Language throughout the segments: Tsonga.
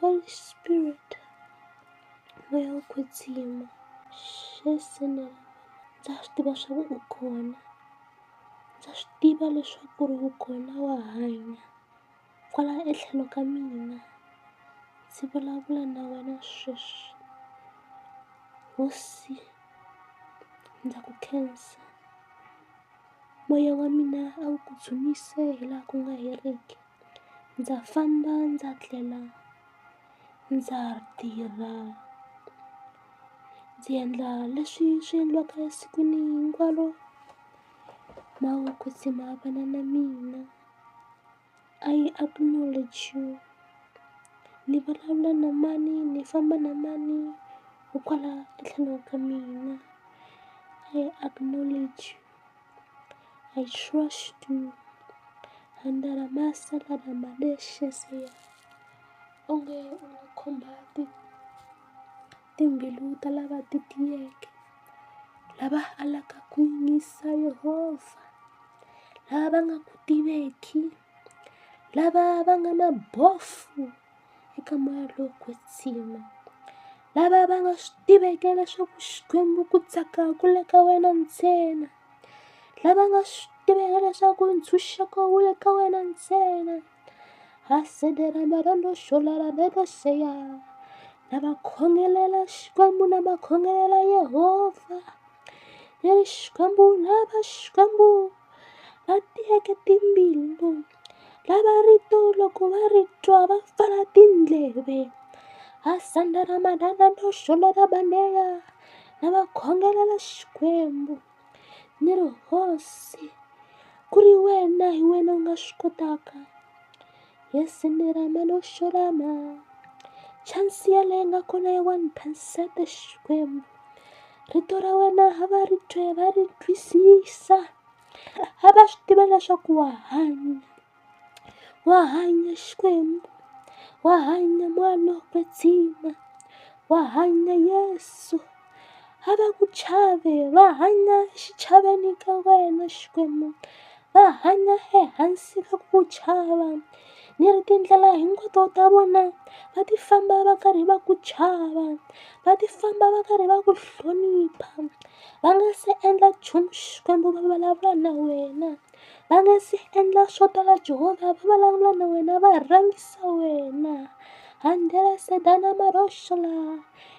Holy Spirit moya wo kwetsima ndza swi tiva swa ku u kona ndza swi tiva leswaku ri u kona wa hanya kwala etlhelo ka mina ndzi vulavula na wena sweswi hosi ndza ku khensa moya wa mina a wu ku dzunise hi laha ku nga heriki ndza famba ndza tlela ndza tirha ndzi endla leswi swi endliwaka esikwini hinkwaro moya wo kwetsima vana na mina I acknowledge you ni vulavula na mani ni famba na mani u kwala etlhelo ka mina I acknowledge you I trust you onge u nga khumba timbilu ta lava ti tiyeke lava alaka ku yingisa Yehovha lava va nga ku tiveki lava va nga mabofu eka moya lowo kwetsima lava va nga swi tiveki leswaku Xikwembu ku tsaka ku le ka wena ntsena lava nga swi tiveka leswaku ntshunxeko wu le ka wena ntsena na va khongelela Xikwembu na va khongelela Yehovha ni ri Xikwembu lava Xikwembu va tiyeke timbilu lava rito loko va ri twa va pfala tindleve na va khongelela Xikwembu ni ri hosi ku ri wena hi wena u nga swi kotaka chance yaleyo nga kona ya 1 percent Xikwembu rito ra wena a va ri twe va ri twisisa a va swi tiva leswaku wa hanya wa hanya Xikwembu wa hanya moya lowo kwetsima wa hanya Yesu a va ku chavi va hanya xichaveni ka wena Xikwembu va hanya ehansi ka ku chava ni ri tindlela hinkwato ta vona va ti famba va karhi va ku chava va ti famba va karhi va ku hlonipha va nga se endla nchumu Xikwembu va vulavula na wena va nga se endla swo tala Jehovha va vulavula na wena va rhangisa wena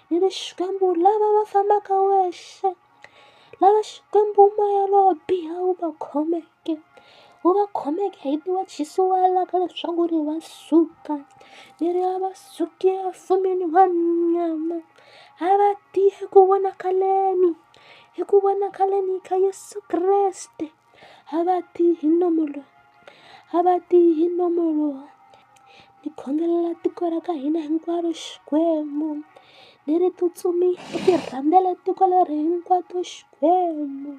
ni ri Xikwembu lava va fambaka wexe lava Xikwembu moya lowo biha wu va khomeke wu va khomeke hi tiwachisiwa ka leswaku ri va suka ni ri a va suki efumeni wa nyama a va tiye ku vonakaleni hi ku vonakaleni ka Yesu Kreste a va ti hi nomo lowu a va ti hi nomo lowu ni khongelela tiko ra ka hina hinkwaro Xikwembu ni ri tsutsumi i ti rhandzela tiko leri hinkwato Xikwembu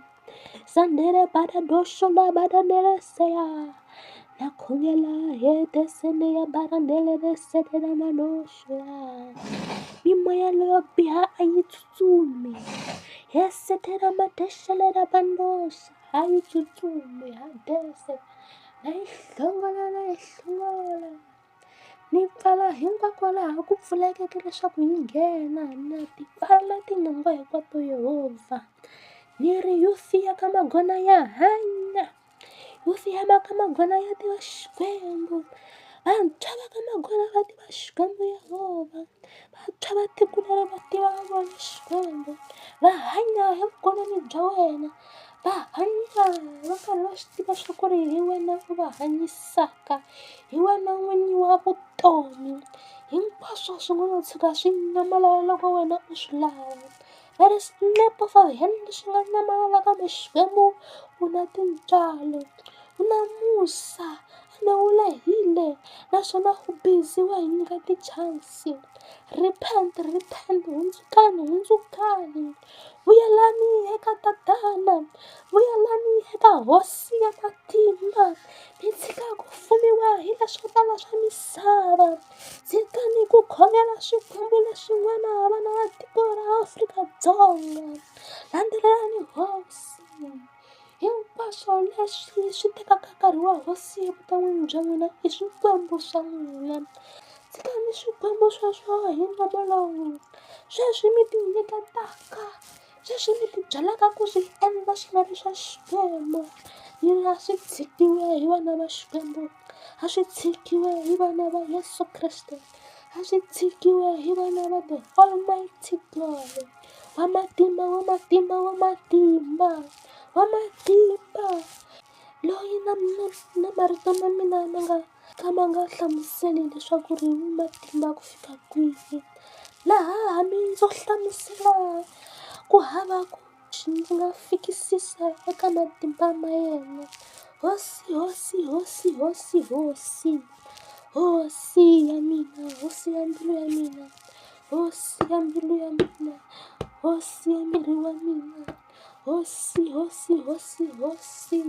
na khongela mimoya leyo biha a yi tsutsumi a yi tsutsumi na yi hlongola na yi hlongola ni pfala hinkwako laha ku pfulekeke leswaku yi nghena na ti pfala tinyangwa hinkwato Yehovha ni ri youth ya ka Magona ya hanya youth ya ka Magona ya tiva Xikwembu vantshwa va ka Magona va tiva Xikwembu Yehovha vantshwa va tiko leri va tiva vona Xikwembu va hanya hi vukonani bya wena va hanya va karhi va swi tiva swa ku ri hi wena u va hanyisaka hi wena n'winyi wa vutomi hinkwaswo swi nga no tshuka swi nyamalala loko wena u swi lava there is snap of a hand swi nga nyamalala kambe Xikwembu u na tintswalo u na musa ene wu lehile naswona u busy wa hi nyika ti-chance repent repent hundzukani hundzukani vuyelani eka tatana vuyelani eka hosi ya matimba mi tshika ku fumiwa hi leswo tala swa misava tshikani ku khongela swikwembu leswin'wana vana va tiko ra Afrika-Dzonga landzelelani hosi hinkwaswo leswi swi tekaka nkarhi wa hosi evuton'wini bya n'wina i swikwembu swa n'wina. Tshikani swikwembu sweswo hi nomo lowu sweswi mi ti nyiketaka sweswi mi ti byelaka ku swi endla swi nga ri swa Xikwembu yi nga swi tshikiwe hi vana va Xikwembu a swi tshikiwe hi vana va Yeso Kreste a swi tshikiwe hi vana va the almighty God wa matimba wa matimba wa matimba wa matimba loyi na na na marito ma mina ma nga ka ma nga hlamuseli leswaku ri matimba ku fika kwihi laha hambi ndzo hlamusela ku hava ku ndzi nga fikisisa eka matimba ma yena hosi hosi hosi hosi hosi hosi ya mina hosi ya mbilu ya mina hosi ya mbilu ya mina hosi ya miri wa mina hosi hosi hosi hosi.